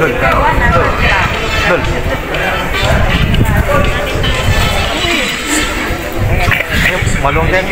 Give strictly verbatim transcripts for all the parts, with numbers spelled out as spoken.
Dol. Dol. Malong din.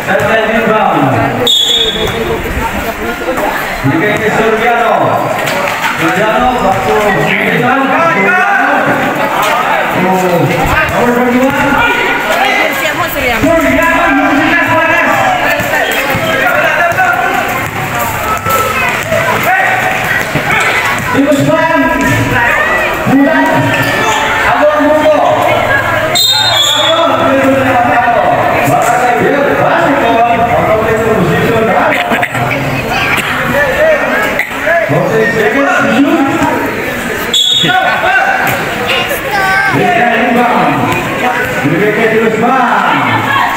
Second rebound. Ibigay kay Soriano. Soriano, back to Soriano. To number twenty-one. Soriano, Lucas Suarez. Imuspan. Bulan. Agor Mundo. Soriano, Soriano, Soriano, Soriano,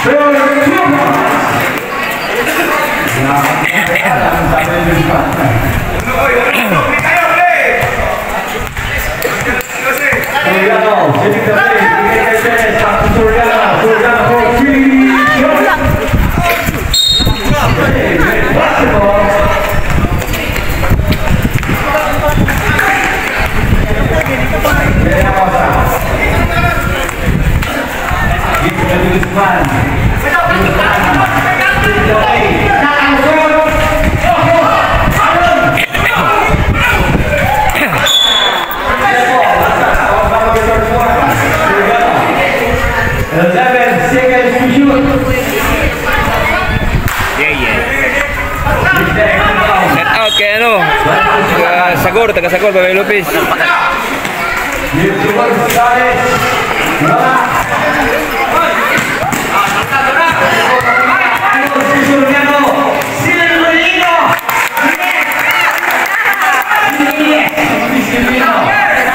Soriano, Soriano. Eleven seconds to shoot. Yeah, yeah. Shout out kay ano, ah, Sagor, taga Sagor, Babay Lopez. Mitsuko Gonzalez.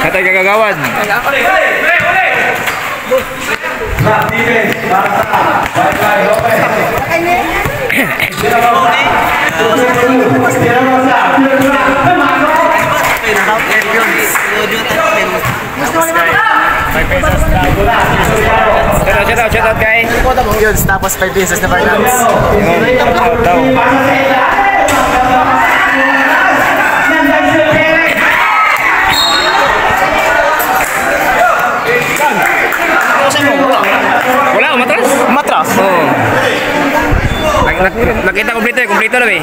Katay kagagawan. Shout out, shout out, guys. Yun, tapos five pesos na finance. Yun, shout out. Wala, umatras? Umatras? Oo. Nak-, nak-, nakita, kompleto eh, kompleto na eh.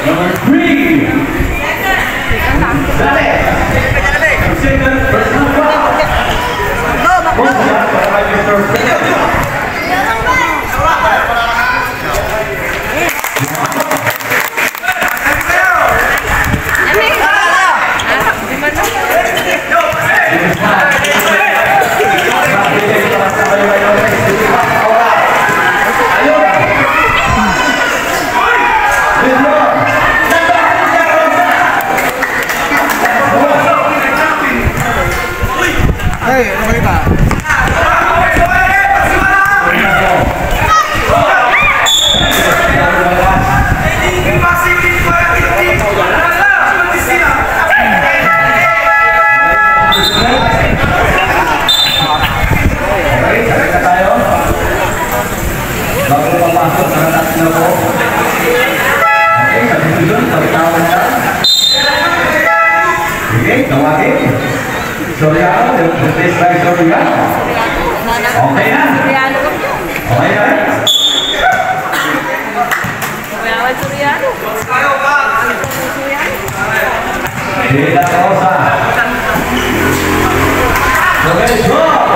Number three. Second, personal foul. Hey, ano balita? Bago papasok, nakatat na po. Okay, sabi ko yun, pagtawag ka. Sige, tawagin. Soriano, replace by Soriano. Okay na. Okay na. Soriano. Soriano. Dita Rosa. Okay, go!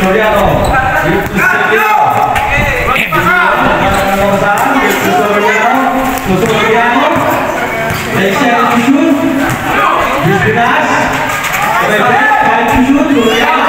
Soriano, Victor Soriano. Victor Soriano. Victor Soriano. Rachel Cuchun. Luis Pinas. Rebecca Cuchun. Soriano.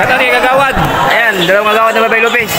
Ito ni kagawad. Ayan, dalawang kagawad na Babay Lopez.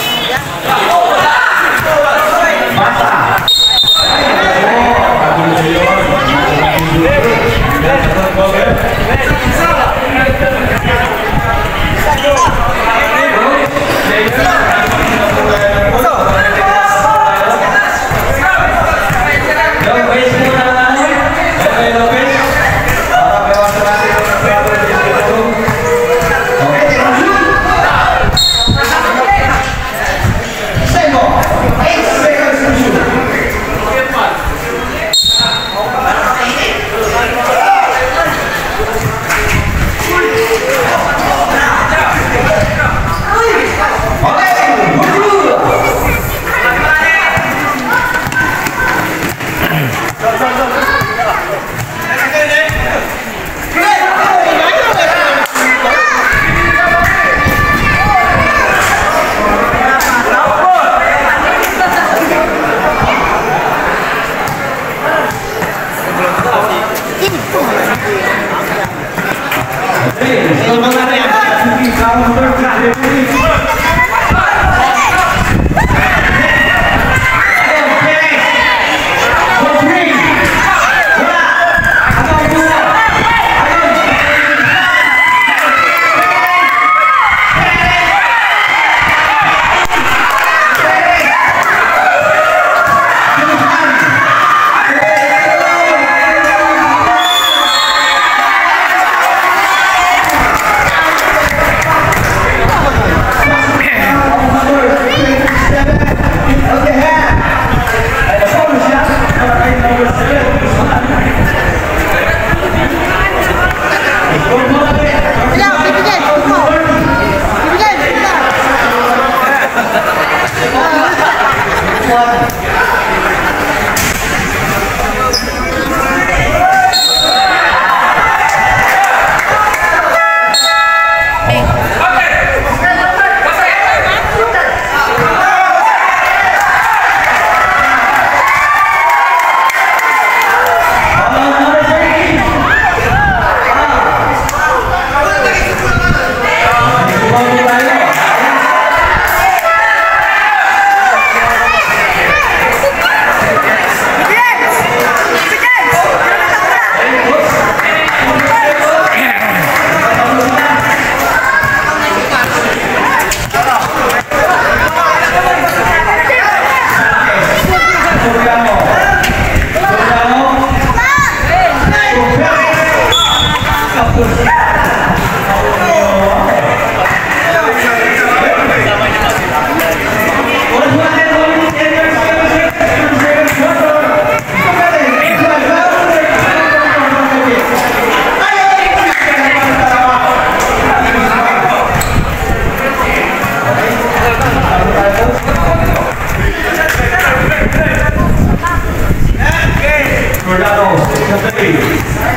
Giordano,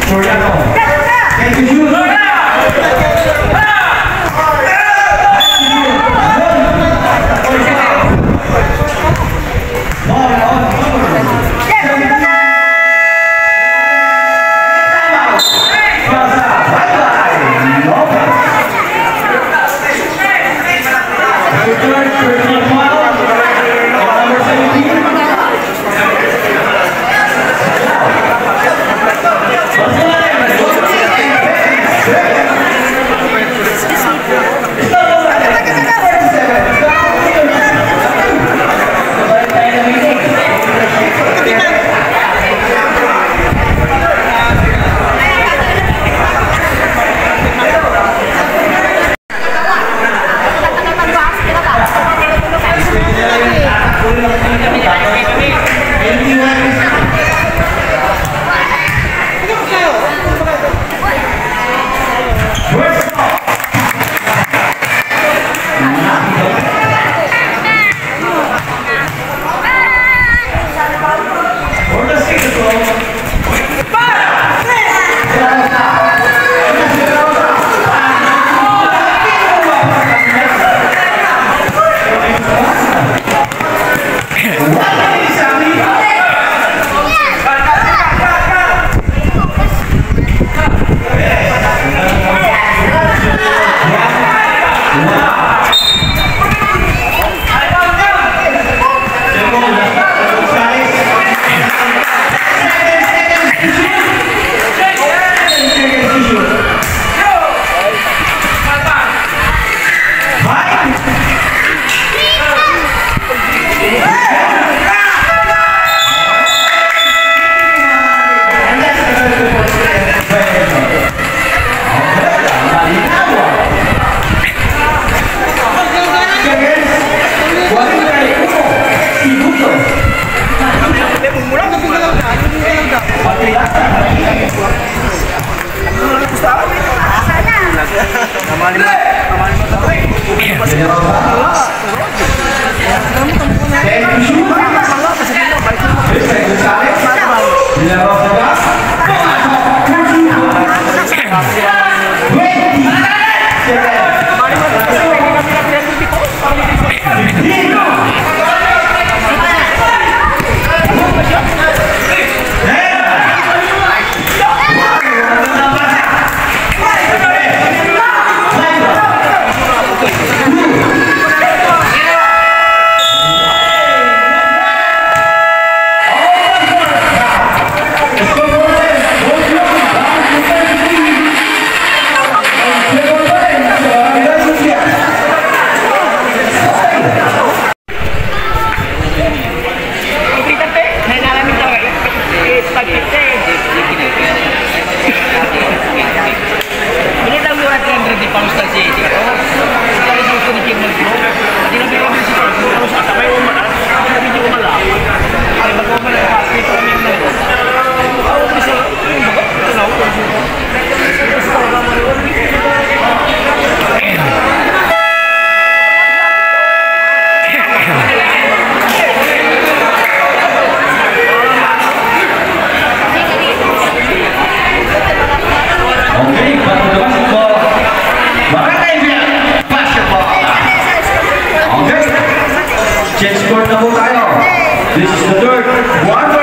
Giordano. Thank you, Jules. Na po tayo. This is the third quarter.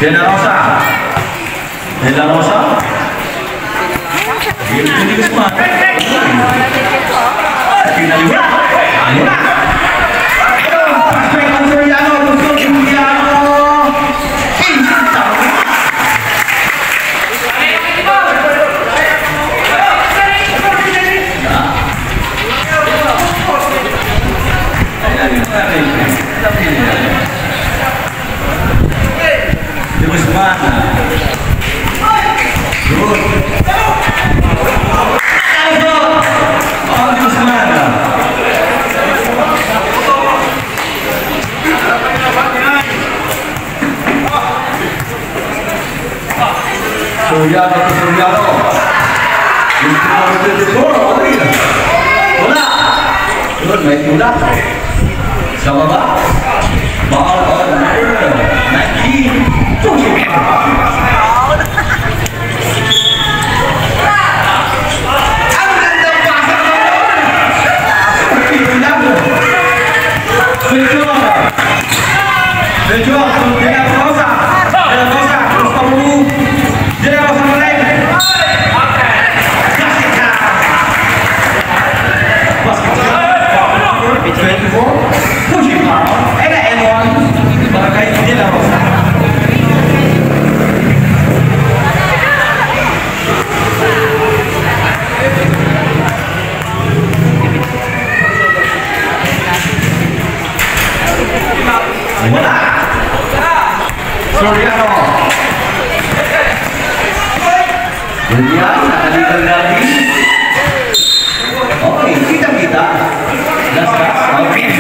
De La Rosa. De La Rosa. Hindi ko sumagot. Pinaliwa. Ayun. Prospect ng Soriano, gusto Juliano. Pinsan sa Dios manda. Good. Oh, Dios manda. Soriano to Soriano. Yung number twenty-four, okay. Wala. Yun, may tulak. Sa baba. Ball on number nineteen. Ang gandang pasa naman. Medyo, medyo, De La Rosa, De La Rosa, cross pa mo. De La Rosa, balik. Basket. Basket. Twenty-four. Pushing foul. And an and one. Barangay De La Rosa. Wala. Soriano. Julian, nakalitan lagi. Okay, kita-kita. Last pass. Okay.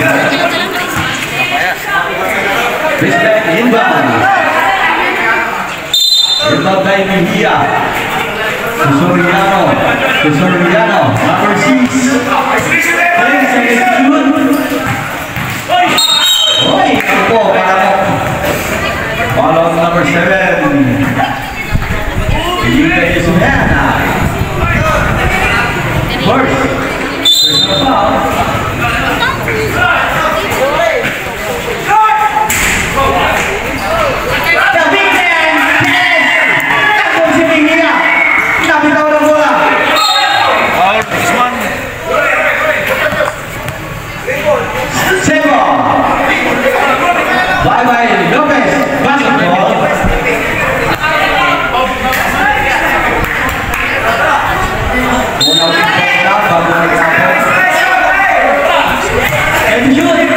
Respect, inbound. Rebound by Mejia. To Soriano. To Soriano. Number six. Ten seconds to shoot. Oy, ako, palamok. Ball on number seven. Yuda Yusufyan. First. Personal foul. Sebo. Bye-bye, Lopez. Basketball. Unang pagkakita, bago nagkakita. And shoot!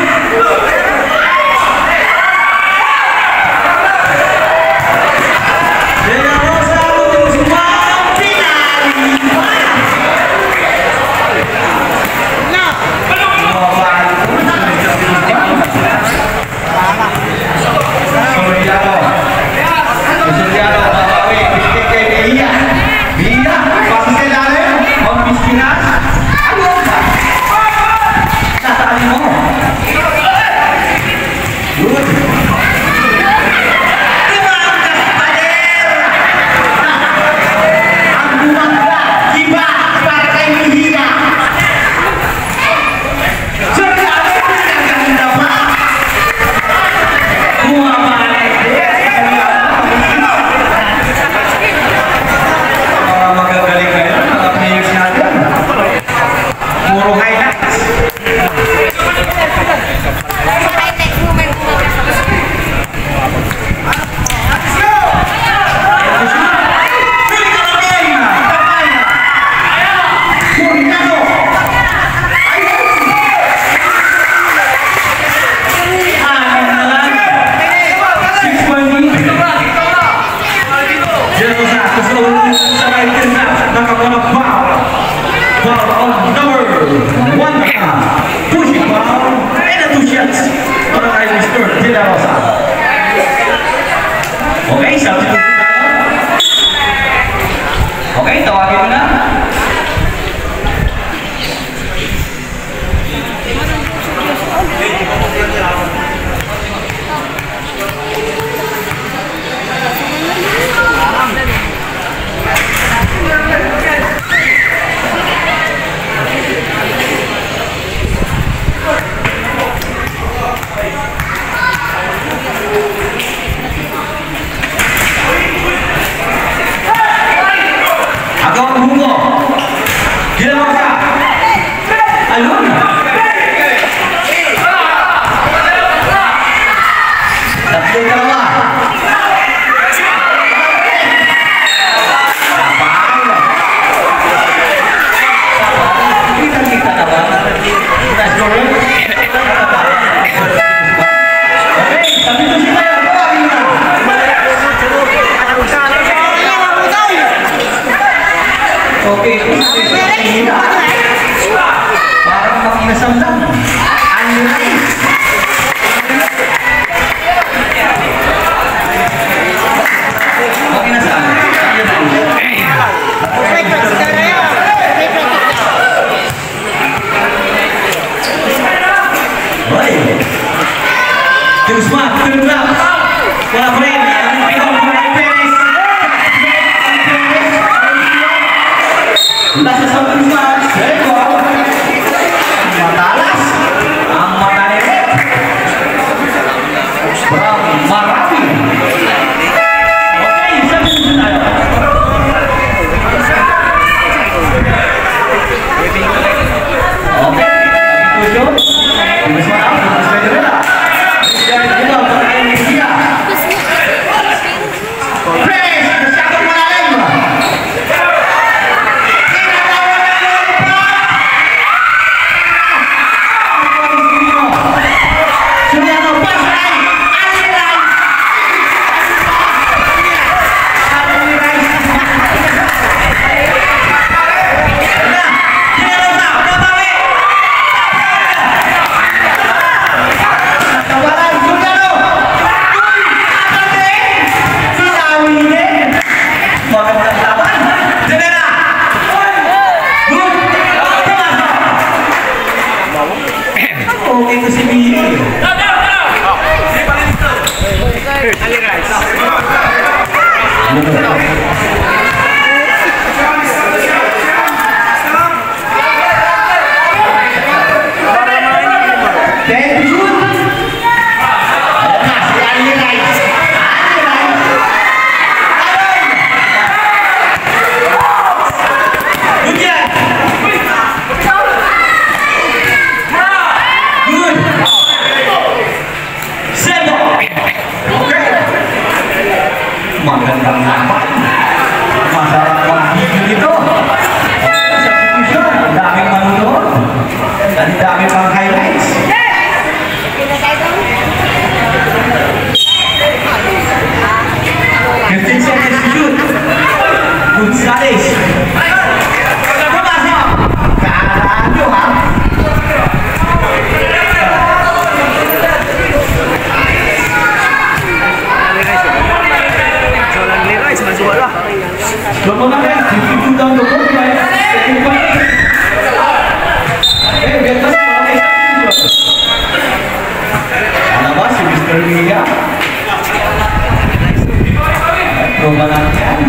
De La Rosa, Guzman, pinali! Soriano. Soriano, babawi. Binigay kay Mejia. Mejia, pasa sa ilalim. Mamiskinas. Ayun. Natali mo. Good. Tumangkas, pader. Ang gumanda. Iba para kay Mejia. Mga magagaling ngayon, mga players natin. Puro highlights. Pushing foul, and a two shots para kay Mister De La Rosa. Okay, substitute tayo. Okay, tawagin mo na. Tatlo, dalawa. Kitang-kita na ba? Okay, sabi ko sila, wala rin na. Okay, parang makinasam lang. Ano na eh? Makinasam. Hoy! Team Smart, team Smart. Wala pa rin. Lasa sa Team Smart. Seko. Matalas. Ang matalas. Sobrang marami. Okay, isa po tayo. Okay. Gusto mo? Gusto mo? Gusto mo? Praise! Masyadong malalim! Magandang laban. Diyan na. Good. Pumasok. Okay to si Mili. Thank you. Ayan na, si Ali Rice. Ali Rice. Aray! Good yan. Good. Sendo. Okay. Magandang laban. Masarap mag-video nito. Sa picture, ang daming manonood. Ang dami pang highlights. Fifteen seconds to shoot. Gonzales. Pumasok. Kala nyo, ha? So, mga guys, fifty-two down the court, guys. Second quarter. Eh, get us, mga guys. Ano ba si Mister Mia? Tropa lang yan.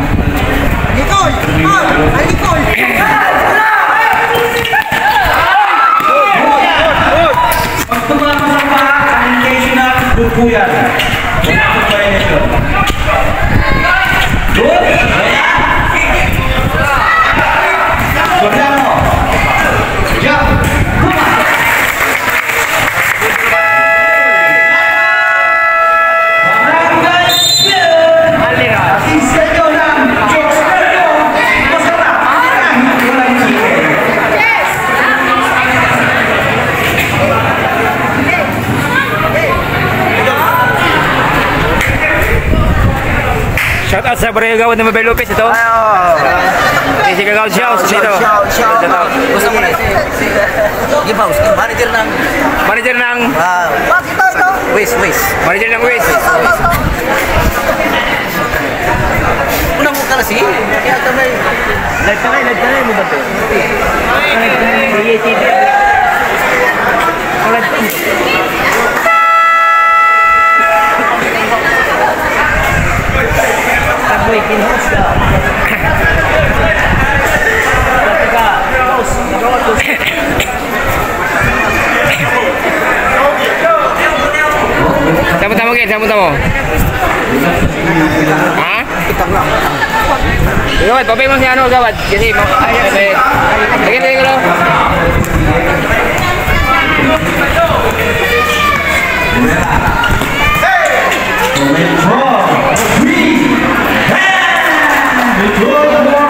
Alikol! Alikol! Pag tumakas ang paa, ang intention na bubuyan. Wala akong violation. Good. Soriano. Jump. Pumasok. Barangay Sir. Ating senyo ng Diyos ko. Masarap. Kahit walang chicken. Shout out sa Barangay Gawad ni Mabel Lopez ito. Ay, oo. Okay, si Kagawad Shout, shout, dito. Shout, shout. Shout out. Gusto mo na ito? Give house, manager ng, manager ng, ah, West, West. Manager ng West. Unang mo ka na si, kaya ka may live ka na, live ka na, mo ba ito? Ay, ay, ay, ay, ay. Saan mo tamo, Ken? Saan mo tamo? Ha? Gawad, papay mo si ano, gawad. Kasi, ma-, ay, ay, ay. Lagyan tayo ko lang. Draw three. And the draw for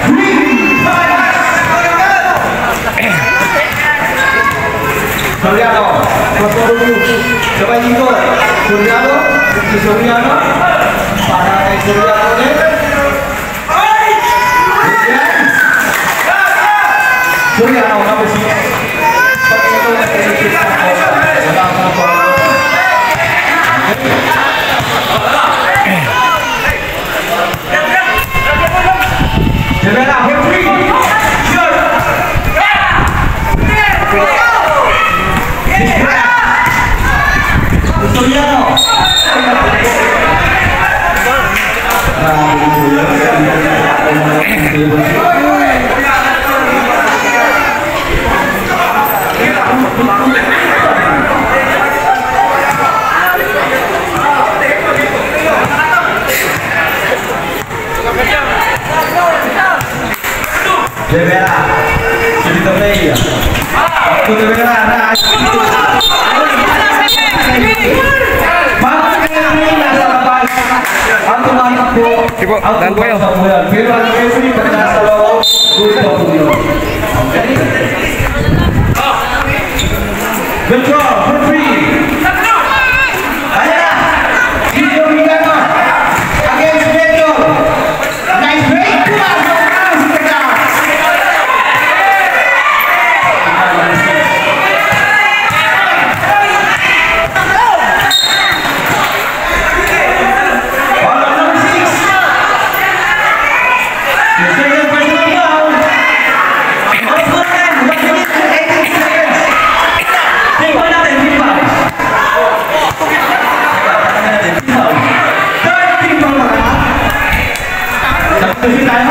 three. Soriano, pasalubong. Sabay ikot. Soriano, si Soriano. Para kay Soriano ulit. Soriano, number six. Rivera, for three. Shoot. Soriano. Rivera, Sumita Play. Arthur Rivera, na. Mga nasa labas, automatic po. Sige po, daan po kayo. Pero ang referee, pag nasa loob, good pa po yun. Okay? Good draw, good free. Ayan na. Gio Rigano against Beto. Nice break. Pumasok na si Beto. Foul number six. Second personal foul. Off the time, one minute and eighteen seconds. Ping pong natin, ping pong. Ping pong. Third ping pong, mga. Substitution tayo.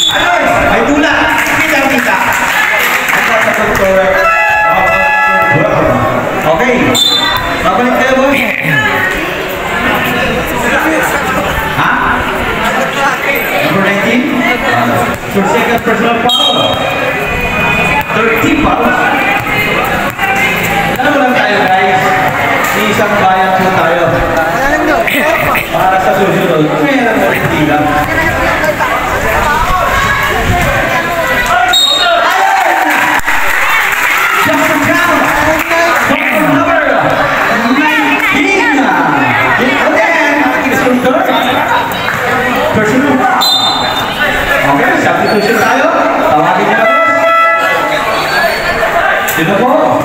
Ayos! May tula! Kitang-kita! Okay. Babalik tayo, boy. Ha? Number nineteen? So, second personal foul. Thirteen fouls. Alam mo lang tayo, guys. Isang bayan po tayo. Para sa susunod, meron na rin bilang. Just a count. Number nineteen. Again, it's your turn. Personal foul. Okay, substitution tayo. Tawagin niyo na, boss. Sino po?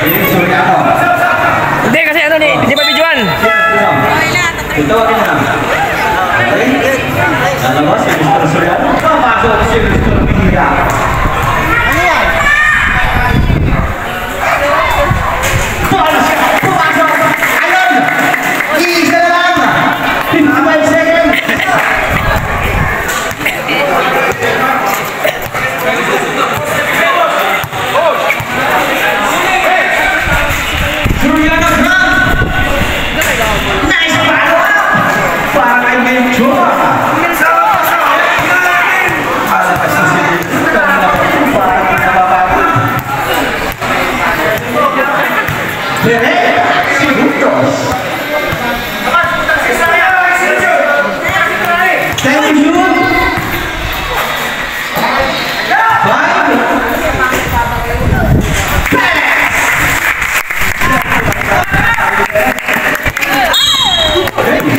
James Soriano. Hindi, kasi ano ni, hindi pa videoan. Sino? Ito, okay na. Okay? Lalabas si Mister Soriano. Papasok si Mister Pinira. Ano yan? Pumasok! Pumasok! Ayun! Iisa na lang! Fifty-five seconds! Juliana Grant! Nice follow-up! Para kay Melchor! Para kay Susie. Para kay Susie. Direk Segundos. Thank you. Five.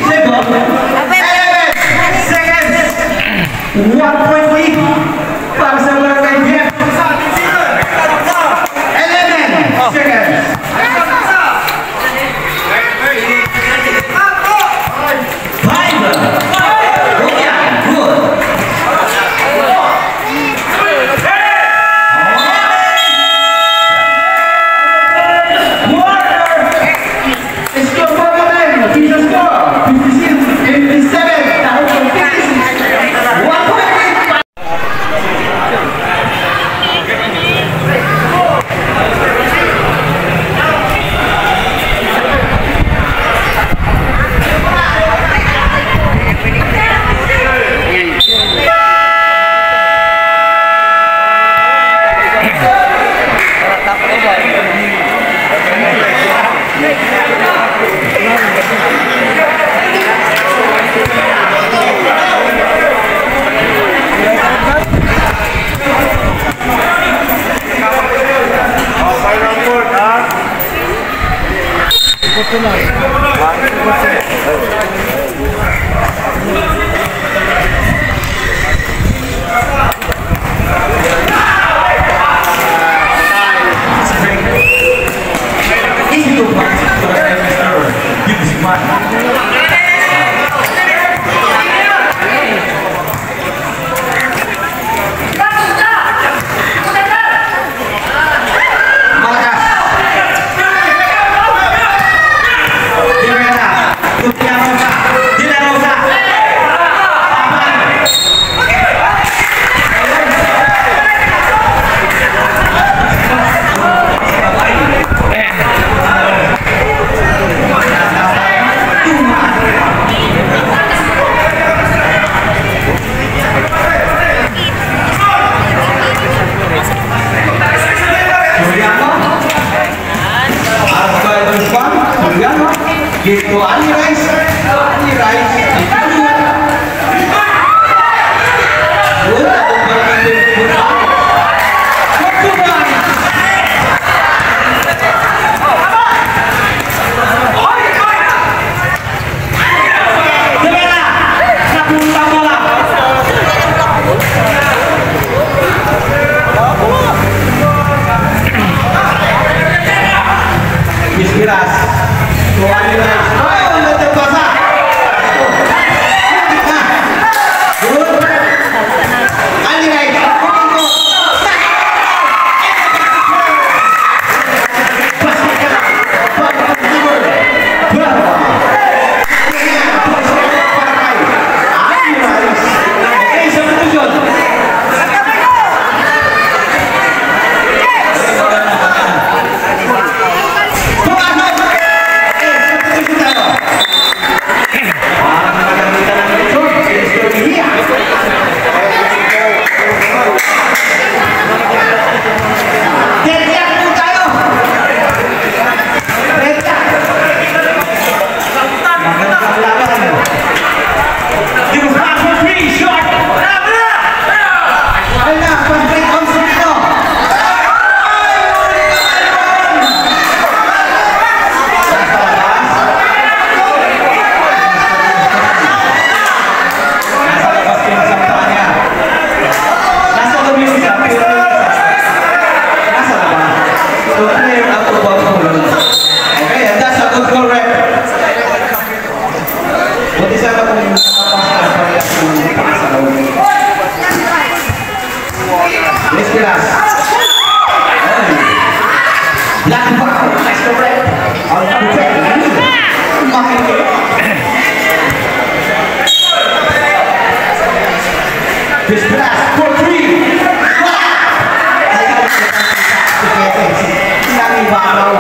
Seven. Seconds. One point lead para sa Barangay Jeff. Eleven seconds. Malakas. Dinarausa. Dinarausa. Tapan. Soriano. Arthur Guzman, Soriano. Dito, Ali Rice. Ali Rice. Pispiras. Tuan nila. Ay, ang ganda pasa. Good. Nasa labas yung isang paa niya. Nasa loob yung isa, pero yung isa. Nasa labas. So, clear out of bounds po yun. Okay, and that's a good goal, ref. Buti sana kung nakapas na parehas ng paa sa loob. Yes, Piras. Black ball. Nice to break. Ang break. Makikita. Yes, Piras. For three. Nangibaraw.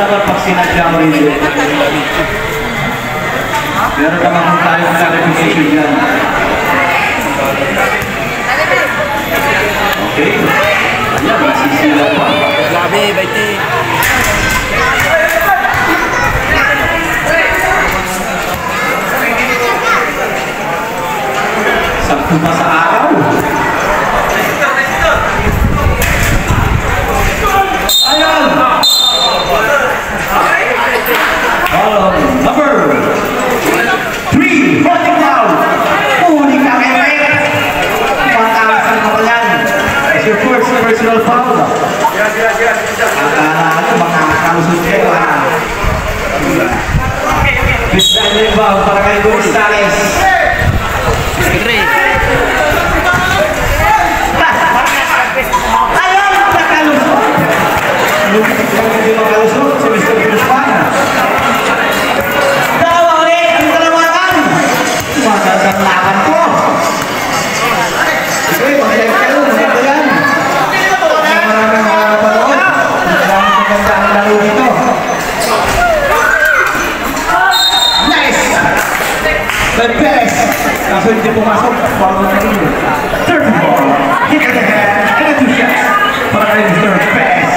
Dapat pag sinadya mo rin yun. Meron naman po tayong clarification dyan. Okay. Ayan, nasisilaw pa. Grabe, baiti. Sakto pa sa araw. Ayan! Oh, number three, holding down. Uli ka kay Rick. Mataas ang kapalan. It's your first personal foul. Akala ko makakakalusot kayo, ha? Bisa niyo ba para kay Gonzales? Ayaw, makalusot. Hindi makalusot si Mister Cruz Pana. Dalawa ulit ang kalawakan. Magandang laban to. Sige, mag-like kayo, maganda yan. Maraming mga panood. Maraming maganda ang laro dito. Nice! By Perez. Kaso hindi pumasok. Foul na rin. Third ball. Hit at the head. And a two shots. Para kay Mister Perez.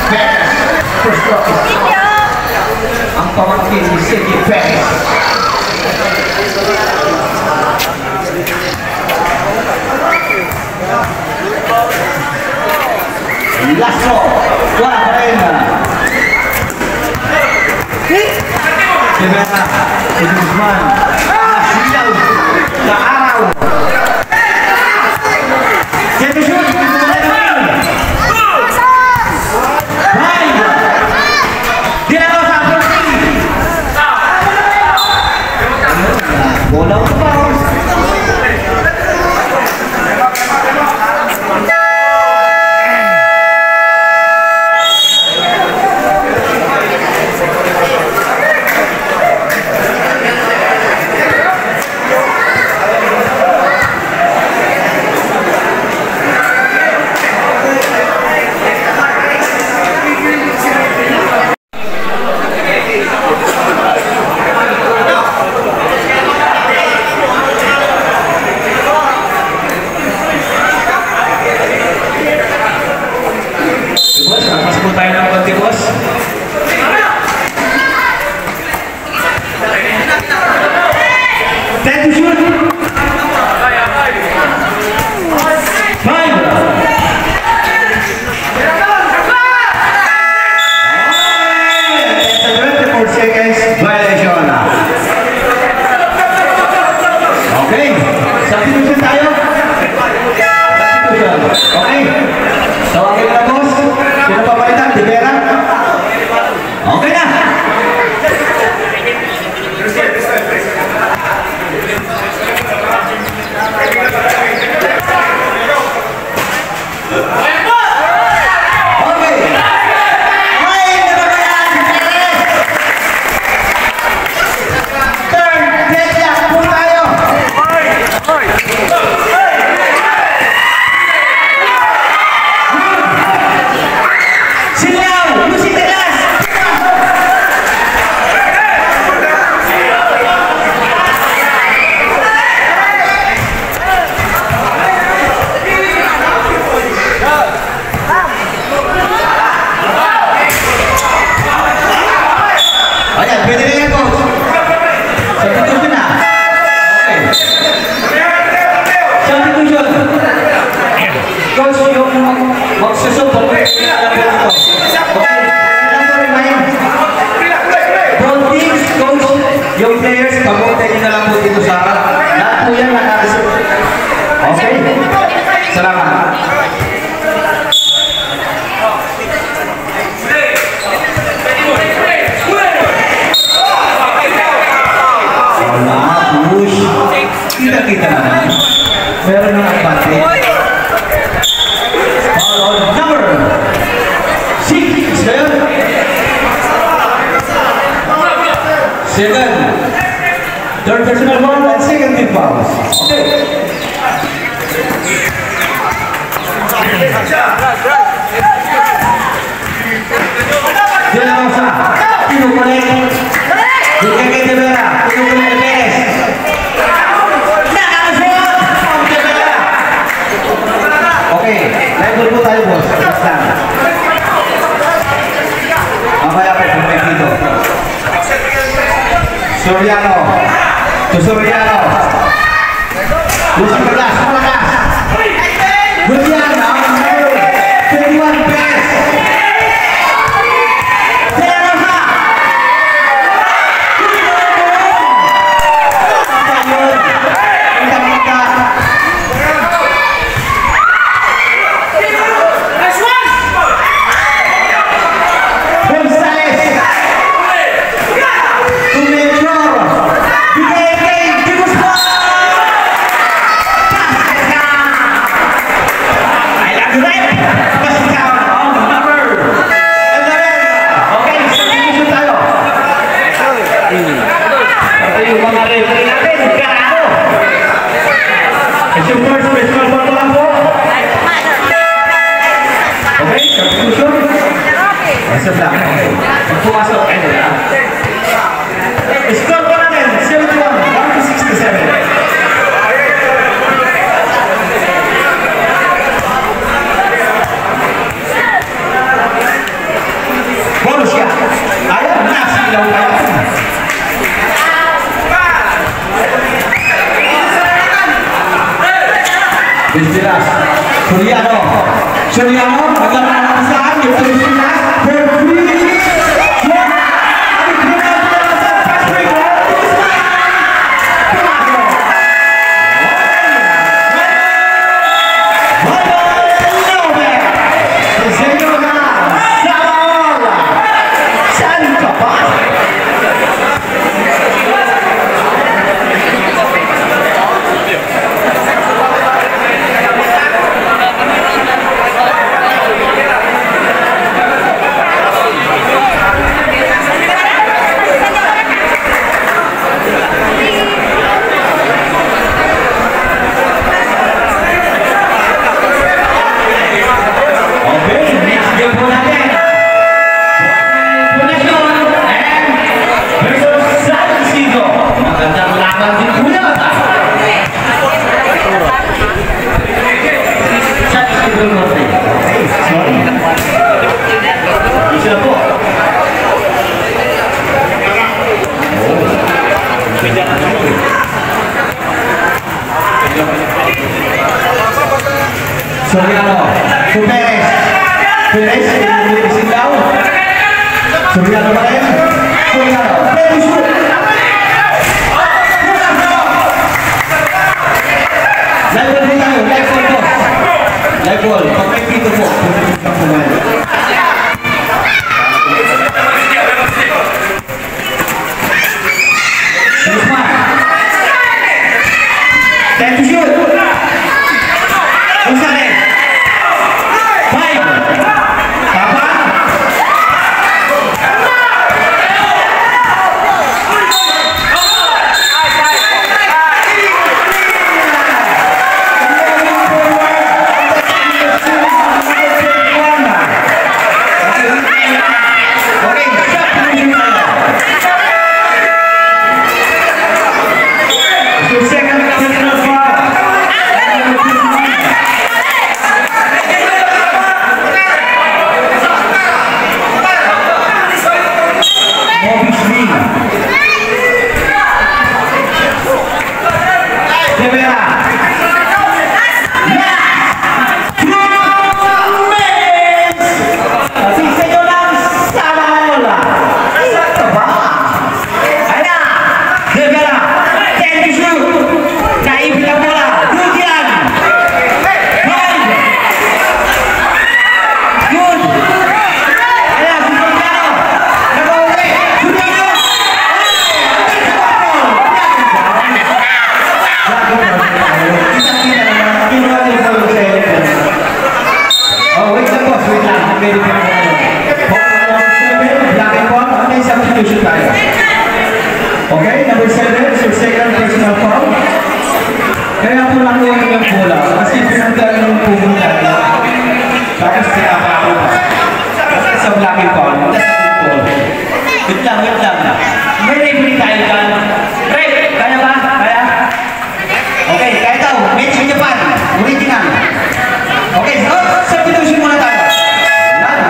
Perez. First block. Ang pamangkin ni Sergio Perez. Lasso. Wala pa rin. Rivera. Si Guzman. Nasilaw. Kaaraw. Set to shoot. Drive. Dinalaw sa fourteen. Bola out of bounds. Boss, mas po tayo ng konti, boss. Ten to shoot. Five. Alright, that's a twenty-four seconds violation. Okay. Substitution tayo. Substitution. Okay. Tawagin na, boss. Sino papalitan? Rivera? Okay na. Okay. Ay, nababayaan si Perez. Turn, deadlock po tayo. Silaw, usik na glass. Ayan, pwede na yan, coach. Substitution na. Okay. Substitution. Coach, yung magsusupport, okay. Number nine. Don't teach, coach, yung players, papunta nyo na lang po dito sa harap. Lahat po yan, nakareserve. Okay? Salamat. Wala, push. Kita-kita naman. Meron ng advantage. Foul on number six. Second. Third personal foul and second team foul. Okay. Soriano. Lucy Velasco, Velasco. Luciano, number twenty-one, Perez. Teresa. Gonzales. Tumichor. Bigay kay Digos. Basket na. I love you, Red. Basket na. Oh, number eleven. Okay, substitution tayo. Ito yung mga referee natin. Ganado. It's your first personal foul, Polanco. Okay, substitution. Isa lang. Pag pumasok, ayun na. Score po natin, seventy-one, one to sixty-seven. Bonus ya. Ayan, nasilaw na yan. Pilipinas. Soriano. Soriano, naglaro na lang saan, yung Pilipinas. For three. Shot. Ano, Pilipinas, Pilipinas, Patrick. Okay, next game po natin. Fundacion and versus San Isidro. Magandang laban din po yan. San Isidro Norte. Hey, sorry. Isa po. Soriano, si Perez. Perez, isin daw. Soriano pa rin. Soriano, Perez, shoot. Live ball po tayo, live ball po. Live ball, pag may pito po, pwede po siyang kumain. Time to shoot. Gonzales. Five. Tapan. Ayan! Rivera! Thank you, sir! Naipit ang bola! Good yan! Five! Good! Ayan, si Soriano! Nakauli! Soriano! Oh, wait lang, boss. Wait lang. Very good. Foul number seven, black and white. Ano yung substitution tayo? Okay, number seven, so second personal foul. Kaya po nakuha niyo yung bola. Kasi pinagdala yung pumunta. Tapos tinapa ko. Sa black and white. Wait lang, wait lang. May referee tayo dyan. Ref, kaya ba? Kaya? Okay, kaya ito, made in Japan, original. Okay, so, substitution muna tayo. Yan.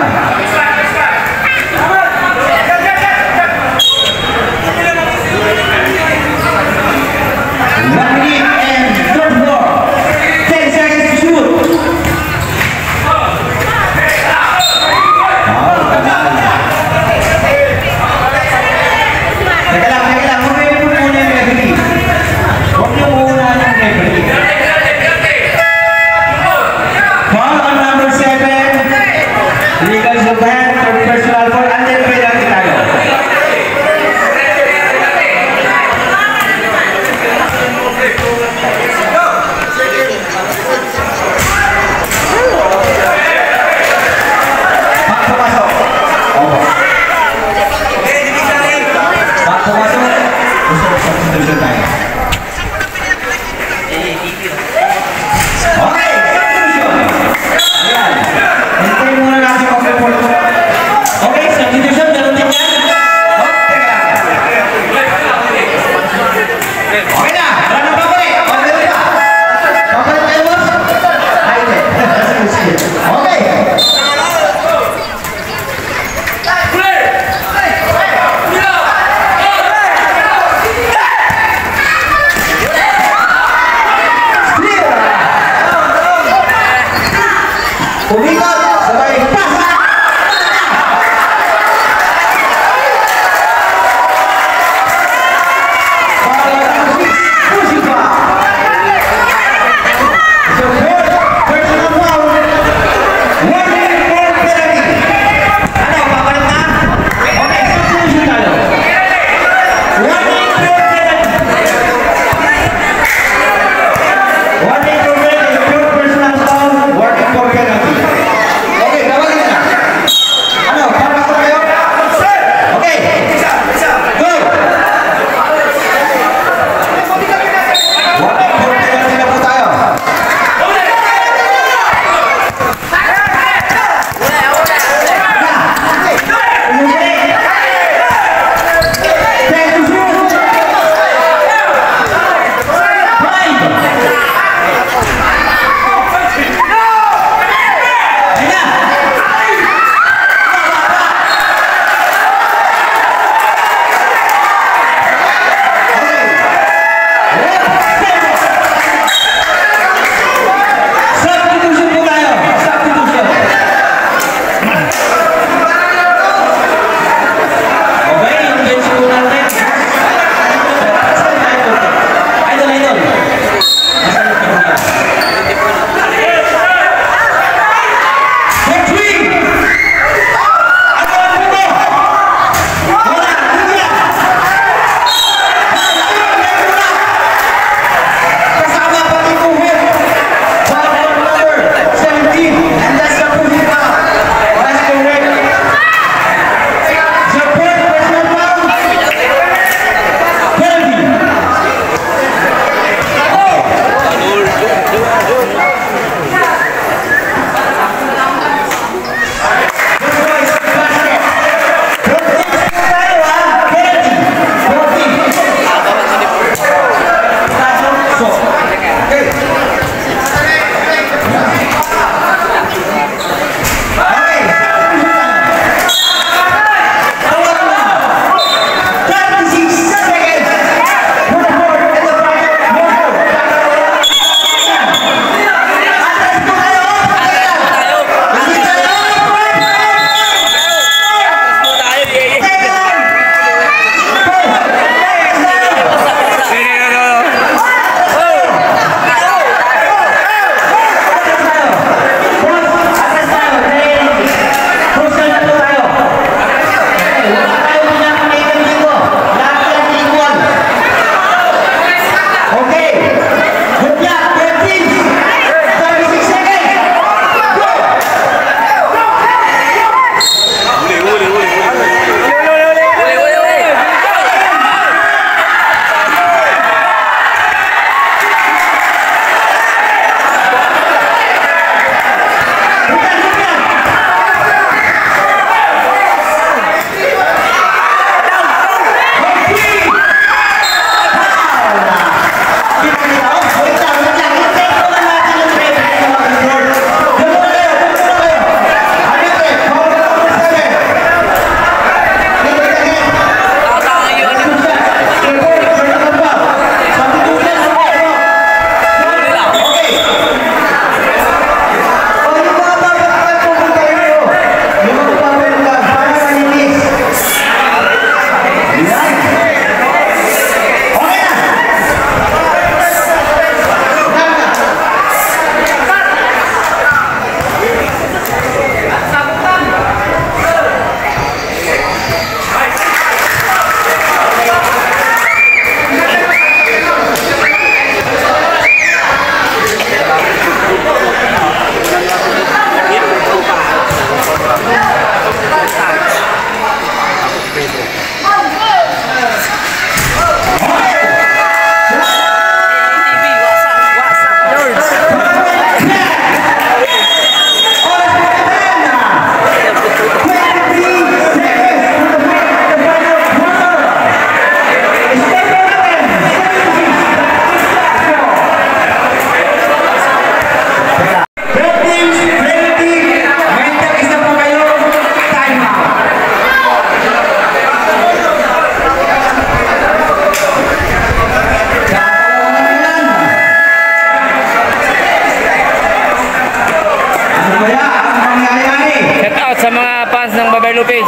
Face.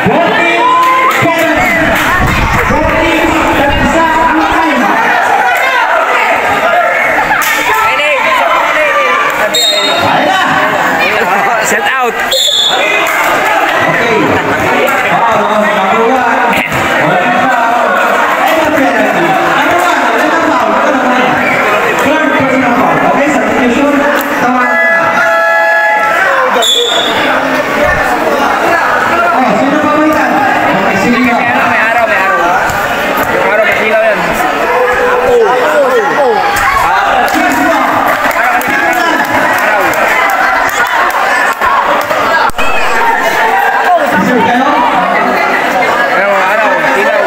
Bote, penalty. Bote, tagsa ang time. Ay na! Set out. Okay. Foul, number one. Wala na foul. Ay, na penalty. Number one, wala na foul. Wala na foul. Third personal foul. Okay, substitution. Tawagan na. Oh, sino pa ba yan? Okay, sino pa? May araw, may araw. Yung araw, masilaw yan. Sino pa? Araw, kasi araw. Araw. Sino kayo? Araw, araw, silaw.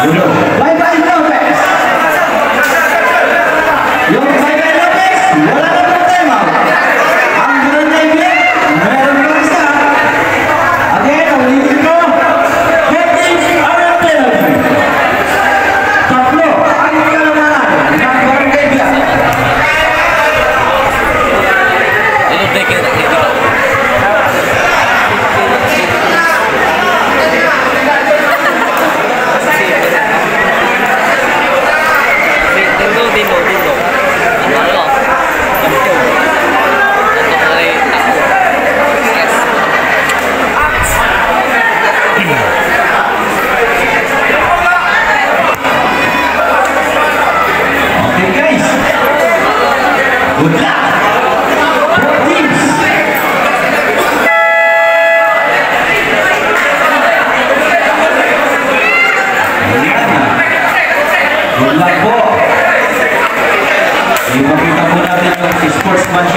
Bye-bye, Lopez. Yung Bye-bye, Lopez, wala na problema. Ang Barangay Biak, meron pang isa. Again, ulitin ko, Bote, penalty. Tatlo ang kalamanan ng Barangay Biak. Tindo, tindo, tindo. Ano, ano? Tindo. Tindo, pare, tapo. Yes. Okay, guys. Good luck. Both teams. Ayan. Good luck po. Ipakita po natin yung sportsmanship.